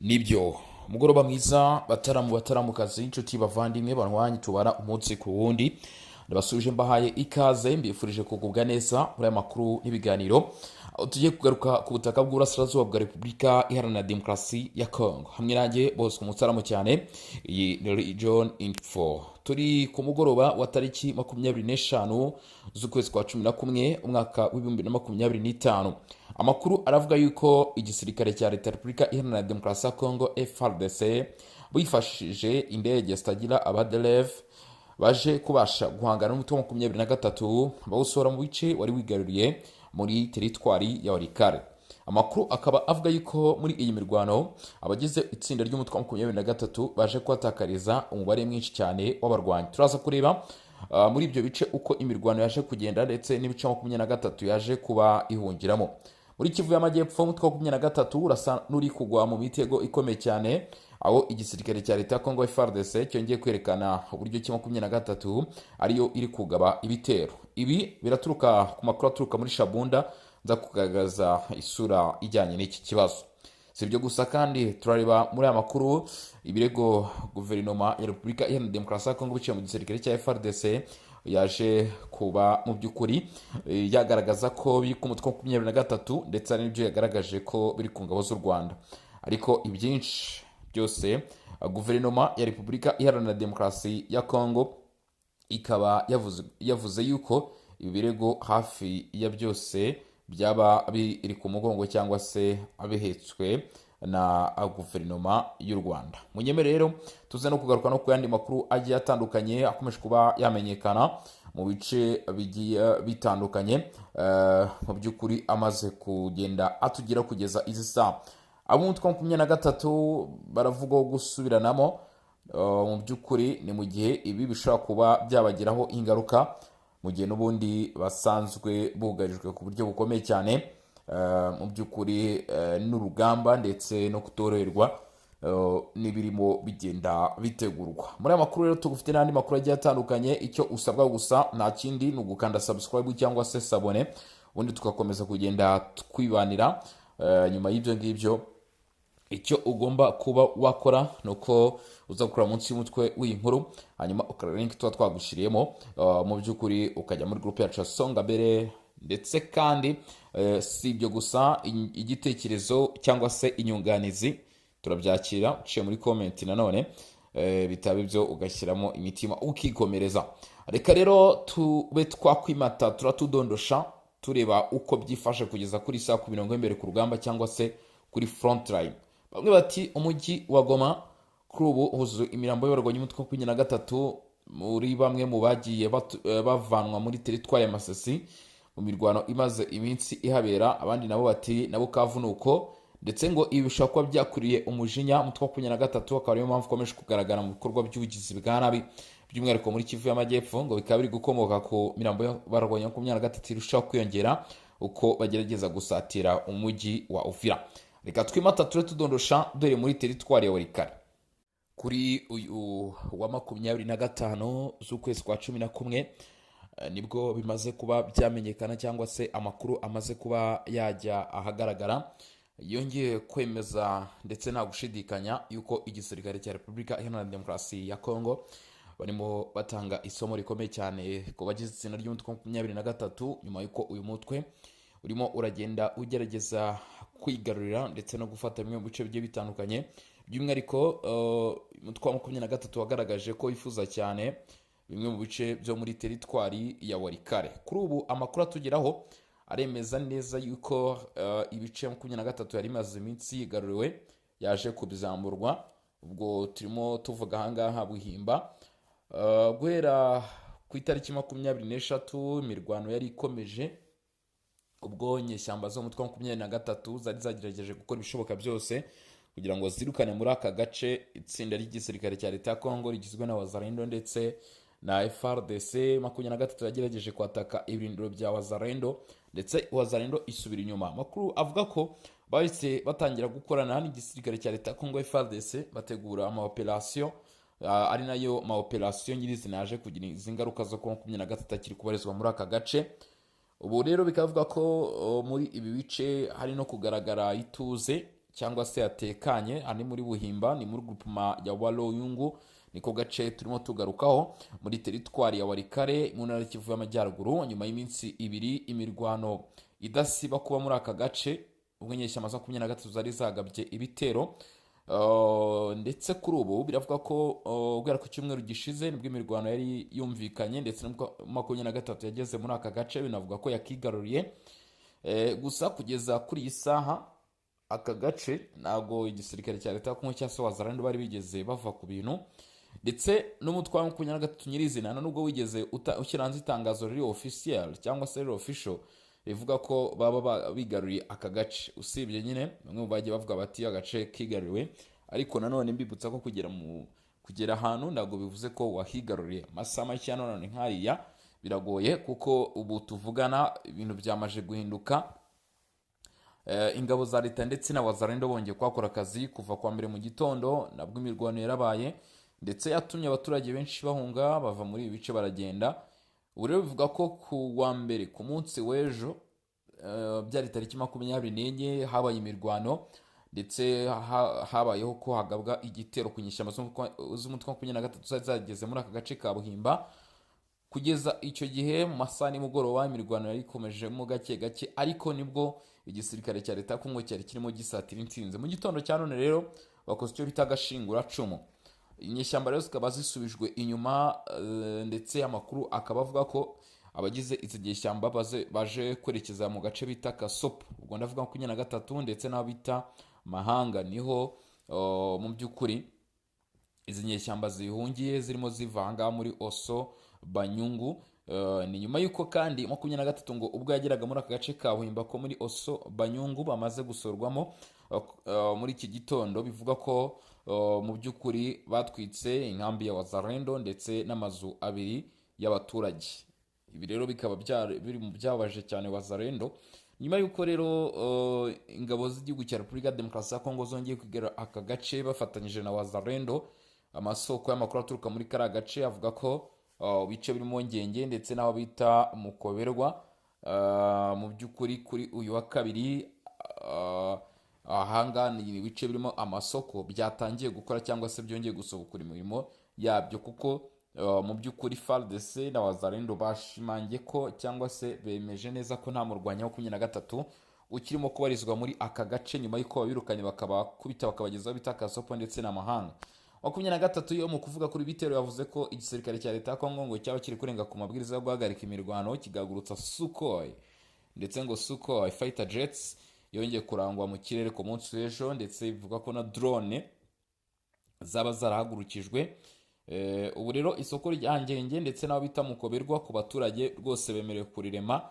Nibyo, umugoroba mwiza, bataramu, bataramukazi, inshuti, bavandimwe, banywanyi tubara umunsi ku wundi. Ndabasuje, mbahaye ikaze, mbifurije kugubwa neza muri aya makuru n'ibiganiro, aho tugiye kugaruka ku butaka bw'Uburasirazuba bwa Repubulika Iharanira Demokarasi ya Kongo. Hamwe nanjye Bosco Mutaramo cyane, iyi ni Region Info. Turi ku mugoroba wa tariki 25 z'ukwezi kwa 11, umwaka wa 2025. Amakuru aravuga yuko igisirikare cya Leta ya Repubulika Iharanira Demokarasi ya Kongo, FARDC, bifashishije indege zitagira abadereve, baje kubasha guhangana n'umutwe wa 23, bawusohora mu bice wari wigaruriye muri teritwari ya Walikale. Amakuru akaba avuga yuko muri iyi mirwano abagize itsinda ry'umutwe wa 23 baje kuhatakariza umubare mwinshi cyane w'abarwanyi. Turaza kureba muri ibyo bice uko imirwano yaje kugenda, ndetse n'ibice 23 yaje kuba ihungiramo. Muri Kivu y'Amajyepfo, umutwe wa 23 urasa n'uri kugwa mu mitego ikomeye cyane, aho igisirikare cya Leta ya Kongo, FARDC, cyongeye kwerekana uburyo ki 23 ariyo iri kugaba ibitero. Ibi biraturuka ku makuru aturuka muri Shabunda, nza kugaragaza isura ijyanye n'iki kibazo. Si ibyo gusa kandi, turareba muri aya makuru ibirego guverinoma ya Repubulika Iharanira Demokarasi ya Kongo biciye mu gisirikare cya FARDC yaje kuba mu by'ukuri yagaragaza ko biri ku mutwe wa 23, ndetse hari n'ibyo yagaragaje ko biri ku ngabo z'u Rwanda. Ariko ibyinshi byose, guverinoma ya Repubulika Iharanira Demokarasi ya Kongo ikaba yavuze yuko ibi birego hafi ya byose byaba biri ku mugongo cyangwa se bihetswe na guverinoma y'u Rwanda. Munyemere rero tuze no kugaruka no ku yandi makuru agiye atandukanye akomeje kuba yamenyekana mu bice bigiye bitandukanye, mu by'ukuri amaze kugenda atugera kugeza izi saa. Ab'umutwe wa 23 baravugwaho gusubiranamo. Mu by'ukuri ni mu gihe ibi bishobora kuba byabagiraho ingaruka, mu gihe n'ubundi basanzwe bugarijwe ku buryo bukomeye cyane, mu by'ukuri n'urugamba ndetse no kutoroherwa n'ibirimo bigenda bitegurwa. Muri aya makuru rero tugufite n'andi makuru agiye atandukanye. Icyo usabwa gusa nta kindi, ni ugukanda subscribe cyangwa se s'abonner, ubundi tugakomeza kugenda twibanira. Nyuma y'ibyo ngibyo, icyo ugomba kuba wakora ni uko uza gukora munsi y'umutwe w'iyi nkuru, hanyuma ukareba link tuba twagushyiriyemo, mu by'ukuri ukajya muri groupe yacu ya Songa Mbere. Ndetse kandi si ibyo gusa, igitekerezo cyangwa se inyunganizi turabyakira uciye muri comment nanone, bitaba ibyo ugashyiramo imitima ukikomereza. Reka rero tube twakwimata, turatudondosha tureba uko byifashe kugeza kuri saa ku mirongo y'imbere ku rugamba cyangwa se kuri front line. Bamwe bati umujyi wa Goma kuri ubu huzuye imirambo y'abarwanyi y'umutwe wa 23, muri bamwe mu bagiye bavanwa muri teritwari ya Masisi mu mirwano imaze iminsi ihabera. Abandi nabo bati nabo kavu ni uko, ndetse ngo ibi bishobora kuba byakuriye umujinya umutwe wa 23, akaba ariyo mpamvu ukomeje kugaragara mu bikorwa by'ubugizi bwa nabi, by'umwihariko muri Kivu y'Amajyepfo. Ngo bikaba biri gukomoka ku mirambo y'abarwanyi 23 irushaho kwiyongera uko bagerageza gusatira umujyi wa Uvira. Reka twimata ture tudondosha dore muri teritwari ya Walikale. Kuri uyu wa 25 z'ukwezi kwa 11, nibwo bimaze kuba byamenyekana cyangwa se amakuru amaze kuba yajya ahagaragara yongeye kwemeza ndetse nta gushidikanya yuko igisirikare cya Repubulika Iharanira Demokarasi ya Kongo barimo batanga isomo rikomeye cyane ku bagize itsinda ry'umutwe wa 23, nyuma y'uko uyu mutwe urimo uragenda ugerageza kwigarurira ndetse no gufata bimwe mu bice bigiye bitandukanye. By'umwihariko umutwe wa 23 wagaragaje ko wifuza cyane bimwe mu bice byo muri teritwari ya Walikale. Kuri ubu amakuru atugeraho aremeza neza yuko ibice 23 yari imaze iminsi yigaruriwe yaje kubizamurwa. Ubwo turimo tuvuga ahangaha Buhimba. Guhera ku itariki 23 imirwano yari ikomeje, ubwo inyeshyamba zo mu mutwe wa 23 zari zagerageje gukora ibishoboka byose kugira ngo zirukane muri aka gace itsinda ry'igisirikare cya Leta ya Kongo rigizwe na Wazalendo ndetse na FARDC. 23 yagerageje kwataka ibirindiro bya Wazalendo, ndetse Wazalendo isubira inyuma. Amakuru avuga ko bahise batangira gukorana n'igisirikare cya Leta ya Kongo, FARDC, bategura ama operation, ari nayo ma operation nyirizina yaje kugira izi ngaruka zo kuba 23 akiri kubarizwa muri aka gace. Ubu rero bikavuga ko muri ibi bice hari no kugaragara ituze. cyangwa se hatekanye. Aha ni muri Buhimba, ni muri groupement ya Waloyungu, niko gace turimo tugarukaho muri teritwari ya Walikale mu ntara y'Kivu y'Amajyaruguru. Nyuma y'iminsi 2 imirwano idasiba kuba muri aka gace, ubwo inyeshyamba za 23 zari zagabye ibitero, ndetse kuri ubu biravuga ko guhera ku cyumweru gishize nibwo imirwano yari yumvikanye, ndetse nubwo 23 yageze muri aka gace, binavuga ko yakigaruriye. Gusa kugeza kuri iyi saha aka gace ntabwo igisirikare cya leta ya Kongo cyangwa se Wazalendo bari bigeze bava ku bintu, ndetse n'umutwe wa 23 nyirizina nta nubwo wigeze ushyira hanze itangazo riri official cyangwa se riri official rivuga ko baba bigaruriye aka gace, usibye nyine bamwe mu bagiye bavuga bati agace kigaruriwe. Ariko nanone mbibutsa ko kugera ahantu ntabwo bivuze ko wahigaruriye. Amasaha make ya none nk'ariya biragoye, kuko ubu tuvugana ibintu byamaze guhinduka. Ingabo za leta ndetse na Wazalendo bongeye kuhakora akazi kuva kwa mbere mu gitondo. Nabwo imirwano yarabaye, ndetse yatumye abaturage benshi bahunga, bava muri ibi bice baragenda. Ubu rero bivuga ko ku wa mbere, ku munsi w'ejo, byari tariki 24, habaye imirwano, ndetse habayeho ko hagabwa igitero ku nyeshyamba z'umutwe wa 23 zari zageze muri aka gace ka Buhimba. Kugeza icyo gihe mu masaha nimugoroba imirwano yari ikomejemo gake gake, ariko nibwo igisirikare cya leta ya Kongo cyari kirimo gisatira intsinzi. Mu gitondo cya none rero bakoze icyo bita agashinguracumu, inyeshyamba rero zikaba zisubijwe inyuma, ndetse amakuru akaba avuga ko abagize izi nyeshyamba baje kwerekeza mu gace bita Kasopo, ubwo ndavuga 23, ndetse n'aho bita Mahanga. Niho mu by'ukuri izi nyeshyamba zihungiye, zirimo ziva ahangaha muri Oso Banyungu. Ni nyuma y'uko kandi 23 ngo ubwo yageraga muri aka gace ka Buhimba ko muri Oso Banyungu bamaze gusorwamo muri iki gitondo, bivuga ko mu by'ukuri batwitse inkambi ya Wazalendo ndetse n'amazu abiri y'abaturage. Ibi rero bikaba biri mu byababaje cyane Wazalendo. Nyuma y'uko rero ingabo z'igihugu cya Repubulika ya Demokarasi ya Kongo zongeye kugera aka gace bafatanyije na Wazalendo, amasoko y'amakuru aturuka muri kariya gace avuga ko ibice birimo Ngenge ndetse n'aho bita Mukoberwa, mu by'ukuri kuri uyu wa kabiri, ahangaha ni ibice birimo amasoko byatangiye gukora cyangwa se byongeye gusubukura imirimo yabyo, kuko mu by'ukuri FARDC na Wazalendo bashimangiye ko cyangwa se bemeje neza ko nta murwanya wa 23 ukirimo kubarizwa muri aka gace, nyuma y'uko babirukanye bakabakubita bakabagezaho bita Kasopo ndetse n'amahanga. 23 yo mu kuvuga kuri bitero yavuze ko igisirikare cya leta ya Kongo ngo cyaba kiri kurenga ku mabwiriza yo guhagarika imirwano, kigahagurutsa Sukhoi, ndetse ngo Sukhoi fighter jets yongeye kurangwa mu kirere ku munsi w'ejo, ndetse bivuga ko na drone zaba zarahagurukijwe. Ubu rero isoko rya Ngenge ndetse n'aho bita Mukoberwa ku baturage rwose bemerewe kurirema.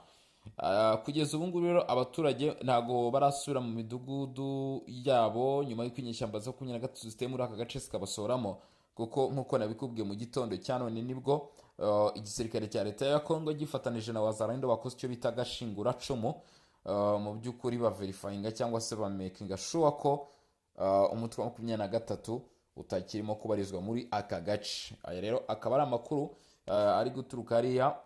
Kugeza ubu ngubu rero abaturage ntabwo barasubira mu midugudu yabo nyuma y'uko inyeshyamba za 23 ziteye muri aka gace zikabasohoramo, kuko nk'uko nabikubwiye, mu gitondo cya none nibwo igisirikare cya leta ya Kongo gifatanije na Wazalendo bakoze icyo bita agashinguracumu, mu by'ukuri baverifyinga cyangwa se bamakinga sure ko umutwe wa 23 utakirimo kubarizwa muri aka gace. Aya rero akaba ari amakuru ari guturuka hariya,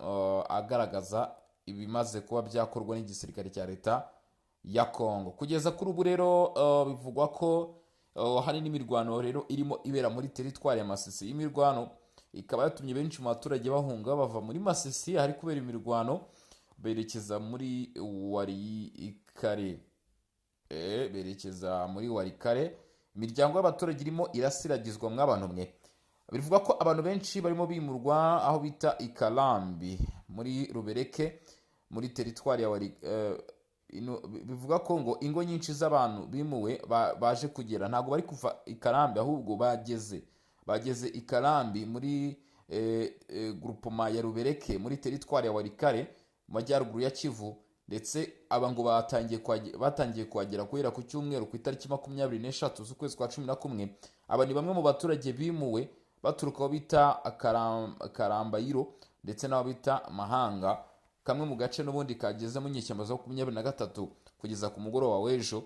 agaragaza ibimaze kuba byakorwa n'igisirikare cya leta ya Kongo. Kugeza kuri ubu rero bivugwa ko hari n'imirwano rero irimo ibera muri teritwari ya Masisi. Iyi mirwano ikaba yatumye benshi mu baturage bahunga, bava muri Masisi ahari kubera imirwano berekeza muri Walikale. Berekeza muri Walikale. Imiryango y'abaturage irimo irasiragizwa mw'abantu mwe. Bivuga ko abantu benshi barimo bimurwa aho bita Ikarambi muri Rubereke muri teritwari ya Wari. Bivuga ko ngo ingo nyinshi z'abantu bimuwe baje kugera, ntabwo bari kuva Ikarambi, ahubwo bageze Ikarambi muri groupement ya Rubereke muri teritwari ya Walikale mu majyaruguru ya Kivu. Ndetse aba ngo batangiye kuhagera guhera ku cyumweru ku itariki 23 z'ukwezi kwa 11. Aba ni bamwe mu baturage bimuwe baturuka aho bita Karambayiro ndetse n'aho bita Mahanga, kamwe mu gace n'ubundi kagezemo inyeshyamba za 23 kugeza ku mugoroba w'ejo.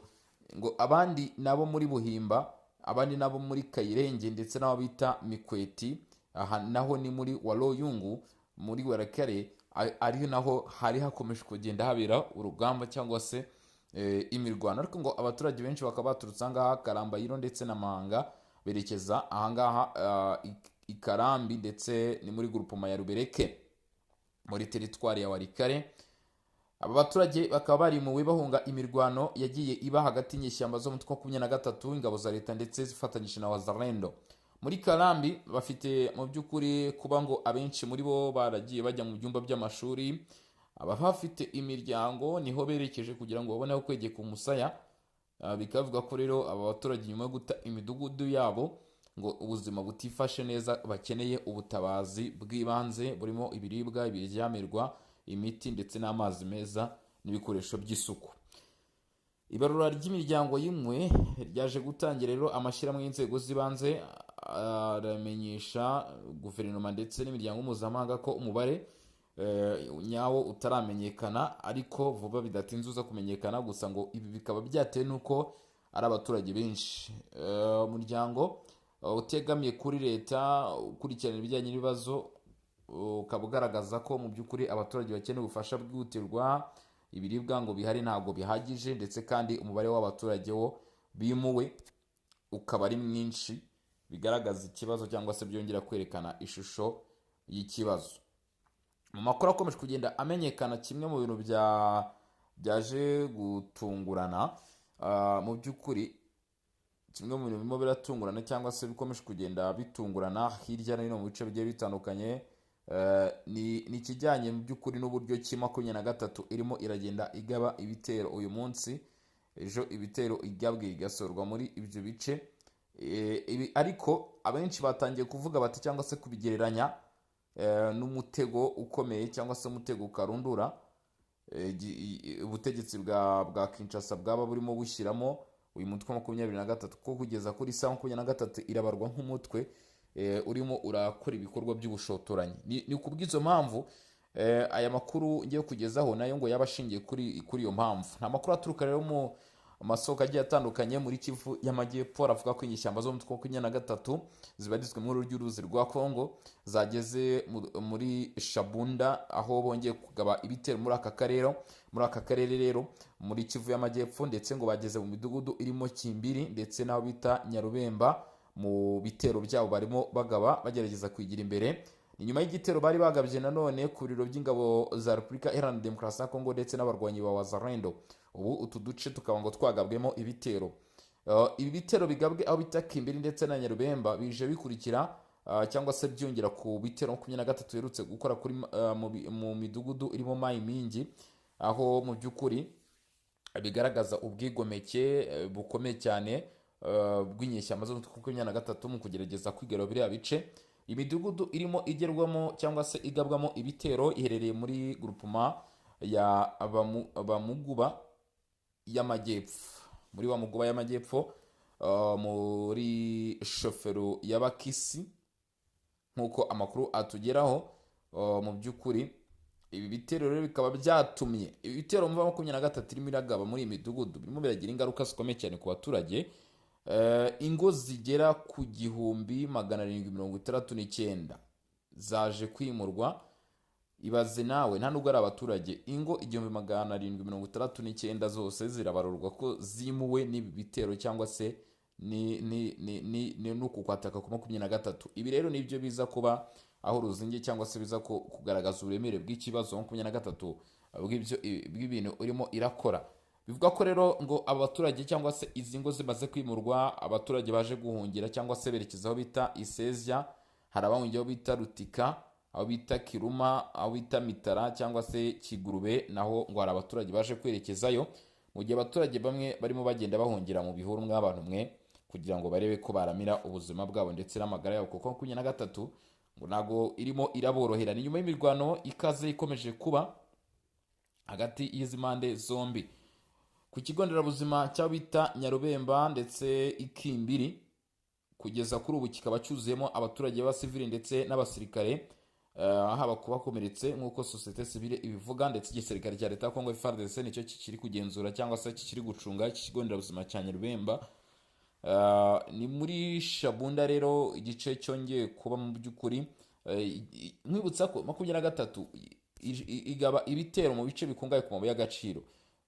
Ngo abandi nabo muri Buhimba, abandi nabo muri Kayirenge ndetse n'aho bita Mikweti, aha naho ni muri Waloyungu muri Walikale, ari naho hari hakomeje kugenda habera urugamba cyangwa se imirwano. Ariko ngo abaturage benshi bakaba baturutse ahangaha Karambayiro ndetse na Mahanga, berekeza ahangaha i Karambi, ndetse ni muri groupement ya Rubereke muri teritwari ya Walikale. Aba baturage bakaba barimuwe bahunga imirwano yagiye iba hagati y'inyeshyamba zo mu mutwe wa 23, ingabo za leta ndetse zifatanyije na Wazalendo. Muri Karambi bafite mu by'ukuri kuba ngo abenshi muri bo baragiye bajya mu byumba by'amashuri, aba bafite imiryango niho berekeje kugira ngo babone aho kwegeka umusaya. Bikavuga ko rero aba baturage nyuma yo guta imidugudu yabo ngo ubuzima butifashe neza, bakeneye ubutabazi bw'ibanze burimo ibiribwa, ibiryamirwa, imiti ndetse n'amazi meza n'ibikoresho by'isuku. Ibarura ry'imiryango y'imwe ryaje gutangira rero, amashyirahamwe y'inzego z'ibanze aramenyesha guverinoma ndetse n'imiryango mpuzamahanga ko umubare nyawo utaramenyekana, ariko vuba bidatinze uza kumenyekana. Gusa ngo ibi bikaba byatewe n'uko ari abaturage benshi. Umuryango utegamiye kuri leta ukurikirana ibijyanye n'ibibazo ukaba ugaragaza ko mu by'ukuri abaturage bakeneye ubufasha bwihutirwa. Ibiribwa ngo bihari ntabwo bihagije, ndetse kandi umubare w'abaturage wo bimuwe ukaba ari mwinshi, bigaragaza ikibazo cyangwa se byongera kwerekana ishusho y'ikibazo. Mu makuru akomeje kugenda amenyekana, kimwe mu bintu byaje gutungurana, mu by'ukuri kimwe mu bintu birimo biratungurana cyangwa se bikomeje kugenda bitungurana hirya no hino mu bice bigiye bitandukanye, ni ikijyanye mu by'ukuri n'uburyo ki 23 irimo iragenda igaba ibitero uyu munsi, ejo ibitero igabwe igasorwa muri ibyo bice. Ibi ariko abenshi batangiye kuvuga bati cyangwa se kubigereranya n'umutego ukomeye cyangwa se umutego karundura ubutegetsi bwa Kinshasa bwaba burimo bushyiramo uyu mutwe wa 23, kuko kugeza kuri saa 23 irabarwa nk'umutwe urimo urakora ibikorwa by'ubushotoranyi. Ni kubw'izo mpamvu aya makuru ngiye kugezaho nayo ngo yaba ashingiye kuri iyo mpamvu. Nta makuru aturuka rero mu amasoko agiye atandukanye muri Kivu y'Amajyepfo aravuga ko inyeshyamba zo mu mutwe wa 23 zibarizwa muri ry'uruzi rwa Kongo zageze muri Shabunda, aho bongeye kugaba ibitero muri aka karere rero muri Kivu y'Amajyepfo, ndetse ngo bageze mu midugudu irimo Kimbiri ndetse n'aho bita Nyarubemba. Mu bitero byabo barimo bagaba bagerageza kwigira imbere, ni nyuma y'igitero bari bagabye nanone ku biro by'ingabo za Repubulika Iharanira Demokarasi ya Kongo ndetse n'abarwanyi ba Wazalendo. Ubu utu duce tukaba ngo twagabwemo ibitero. Ibi bitero bigabwe aho bita Kimbiri ndetse na Nyarubemba bije bikurikira cyangwa se byongera ku bitero 23 biherutse gukora kuri mu midugudu irimo Mayi Mingi, aho mu by'ukuri bigaragaza ubwigomeke bukomeye cyane bw'inyeshyamba zo 23 mu kugerageza kwigarura biriya bice. Imidugudu irimo igerwamo cyangwa se igabwamo ibitero iherereye muri groupement ya Bamuguba y'Amajyepfo, muri Bamuguba y'Amajyepfo, muri shofero y'Abakisi, nk'uko amakuru atugeraho. Mu by'ukuri ibi bitero rero bikaba byatumye ibi bitero muva 23 irimo iragaba muri iyi midugudu birimo biragira ingaruka zikomeye cyane ku baturage. Ingo zigera ku 1769 zaje kwimurwa. Ibaze nawe, nta nubwo ari abaturage, ingo 1769 zose zirabarurwa ko zimuwe n'ibi bitero cyangwa se ni n'uku kwataka ku 23. Ibi rero nibyo biza kuba aho ruzingiye cyangwa se biza kugaragaza uburemere bw'ikibazo 23 bw'ibintu urimo irakora. Bivuga ko rero ngo aba baturage cyangwa se izi ngo zimaze kwimurwa, abaturage baje guhungira cyangwa se berekeza aho bita Isezya, hari abahungiye aho bita Rutika, aho bita Kiruma, aho bita Mitara cyangwa se Kigurube, naho ngo hari abaturage baje kwerekezayo, mu gihe abaturage bamwe barimo bagenda bahungira mu bihuru mw'abantu mwe, kugira ngo barebe ko baramira ubuzima bwabo ndetse n'amagara yabo, kuko 23 ngo ntabwo irimo iraborohera. Ni nyuma y'imirwano ikaze ikomeje kuba hagati y'izi mpande zombi. Ku kigo nderabuzima cyaho bita Nyarubemba ndetse Ikimbiri, kugeza kuri ubu kikaba cyuzuyemo abaturage b'abasivili ndetse n'abasirikare, haba kubakomeretse nk'uko sosiyete sivile ibivuga, ndetse igisirikare cya leta ya Kongo FARDC nicyo kikiri kugenzura cyangwa se kikiri gucunga iki kigo nderabuzima cya Nyarubemba. Ni muri Shabunda rero igice cyongeye kuba mu by'ukuri. Nkwibutsa ko 23 igaba ibitero mu bice bikungahaye ku mabuye y'agaciro.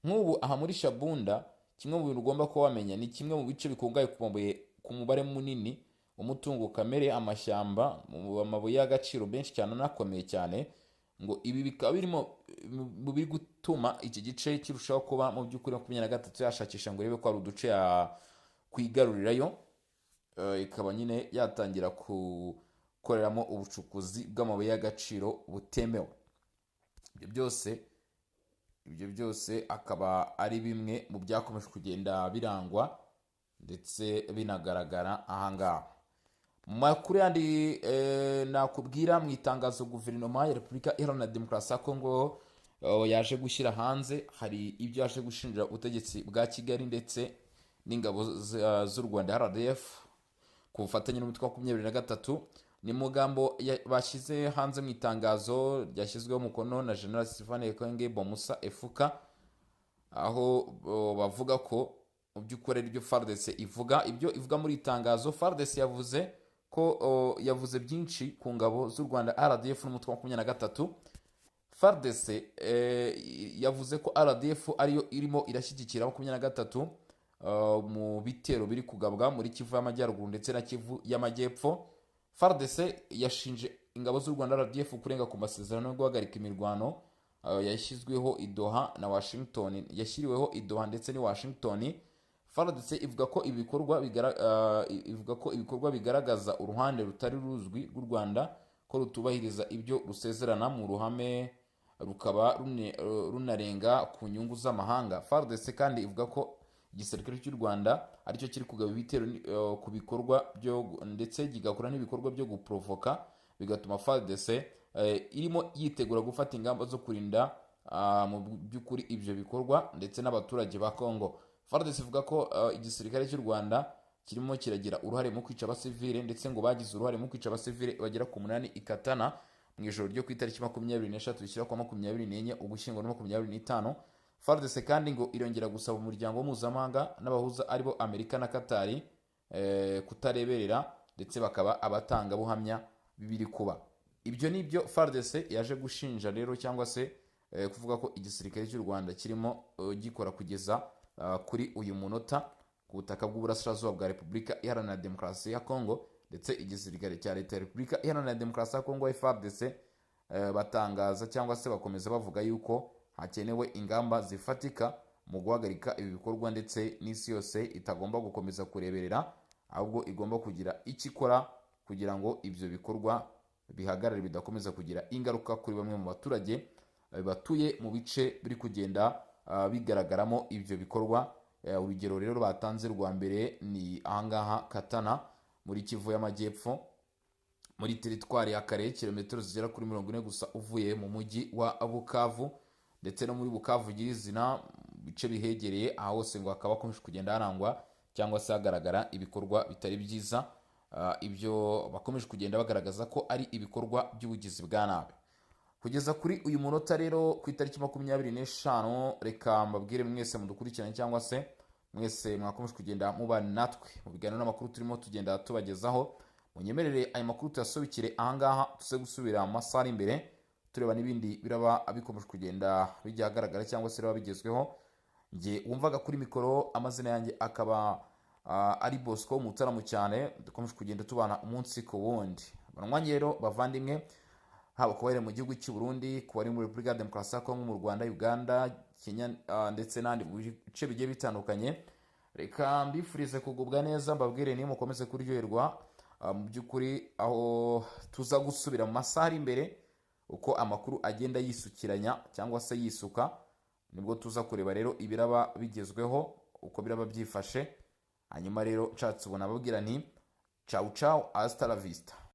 Nk'ubu aha muri Shabunda, kimwe mu bintu ugomba kuba wamenya ni kimwe mu bice bikungahaye ku mabuye, ku mubare munini umutungo kamere, amashyamba, amabuye y'agaciro menshi cyane anakomeye cyane. Ngo ibi bikaba birimo mu biri gutuma iki gice kirushaho kuba mu by'ukuri 23 yashakisha ngo irebe ko hari uduce yakwigarurirayo, ikaba nyine yatangira gukoreramo ubucukuzi bw'amabuye y'agaciro butemewe. Ibyo byose akaba ari bimwe mu byakomeje kugenda birangwa ndetse binagaragara ahangaha. Mu makuru yandi nakubwira, mu itangazo guverinoma ya Repubulika Iharanira Demokarasi ya Kongo yaje gushyira hanze, hari ibyo yaje gushinja ubutegetsi bwa Kigali ndetse n'ingabo z'u Rwanda RDF ku bufatanye n'umutwe wa 23. Ni mu magambo bashyize hanze mu itangazo ryashyizweho umukono na General Sylvain Ekenge Bomusa Efuka, aho bavuga ko mu by'ukuri ari byo FARDC ivuga. Ibyo ivuga muri itangazo, FARDC yavuze ko yavuze byinshi ku ngabo z'u Rwanda RDF n'umutwe wa 23. FARDC yavuze ko RDF ariyo irimo irashyigikira 23 mu bitero biri kugabwa muri Kivu y'Amajyaruguru ndetse na Kivu y'Amajyepfo. FARDC yashinje ingabo z'u Rwanda RDF kurenga ku masezerano yo guhagarika imirwano yashyizweho i Doha na Washington, yashyiriweho i Doha ndetse ni Washington. FARDC ivuga ko ibikorwa bigaragaza uruhande rutari ruzwi rw'u Rwanda ko rutubahiriza ibyo rusezerana mu ruhame, rukaba runarenga ku nyungu z'amahanga. FARDC kandi ivuga ko igisirikare cy'u Rwanda aricyo kiri kugaba ibitero ku bikorwa byo ndetse kigakora n'ibikorwa byo guprovoka, bigatuma FARDC irimo yitegura gufata ingamba zo kurinda mu by'ukuri ibyo bikorwa ndetse n'abaturage ba Congo. FARDC ivuga ko igisirikare cy'u Rwanda kirimo kiragira uruhare mu kwica abasivile, ndetse ngo bagize uruhare mu kwica abasivile bagera ku 8 ikatana mu ijoro ryo ku itariki 23 rishyira kwa 24 Ugushyingo na 25. FARDC kandi ngo irongera gusaba umuryango mpuzamahanga n'abahuza, aribo Amerika na Katari, kutareberera ndetse bakaba abatangabuhamya bibiri kuba. Ibyo ni byo FARDC yaje gushinja rero, cyangwa se kuvuga ko igisirikare cy'u Rwanda kirimo gikora kugeza kuri uyu munota ku butaka bw'uburasirazuba bwa Repubulika Iharanira Demokarasi ya Kongo. Ndetse igisirikare cya Leta ya Repubulika Iharanira Demokarasi ya Kongo FARDC batangaza cyangwa se bakomeza bavuga yuko hakenewe ingamba zifatika mu guhagarika ibi bikorwa, ndetse n'isi yose itagomba gukomeza kureberera, ahubwo igomba kugira icyo ikora kugira ngo ibyo bikorwa bihagarare, bidakomeza kugira ingaruka kuri bamwe mu baturage batuye mu bice biri kugenda bigaragaramo ibyo bikorwa. Urugero rero batanze rwa mbere ni ahangaha Katana muri Kivu y'Amajyepfo, muri teritwari ya Kare, kilometero zigera kuri 40 gusa uvuye mu mujyi wa Bukavu, ndetse no muri Bukavu nyirizina, mu bice bihegereye. Aha hose ngo hakaba hakomeje kugenda harangwa cyangwa se hagaragara ibikorwa bitari byiza. Ibyo bakomeje kugenda bagaragaza ko ari ibikorwa by'ubugizi bwa nabi. Kugeza kuri uyu munota rero, ku itariki 25, reka mbabwire mwese mudukurikirane cyangwa se mwese mwakomeje kugenda mubana natwe mu biganiro n'amakuru turimo tugenda tubagezaho, munyemerere aya makuru tuyasubikire ahangaha, tuze gusubira mu masaha ari imbere tureba n'ibindi biraba bikomeje kugenda bijya ahagaragara cyangwa se biraba bigezweho. Njye wumvaga kuri mikoro, amazina yanjye akaba ari Bosco Mutaramo cyane. Dukomeje kugenda tubana umunsi ku wundi. Banywanyi rero, bavandimwe, haba kuba bari mu gihugu cy'u Burundi, kuba ari muri Repubulika ya Demokarasi ya Kongo, mu Rwanda, Uganda, Kenya ndetse n'ahandi mu bice bigiye bitandukanye, reka mbifurize kugubwa neza, mbabwire niyo mukomeze kuryoherwa. Mu by'ukuri aho tuza gusubira mu masaha ari imbere, uko amakuru agenda yisukiranya cyangwa se yisuka, nibwo tuza kureba rero ibiraba bigezweho uko biraba byifashe. Hanyuma rero nshatse ubona ababwira nti: "Ciao ciao, hasta la vista."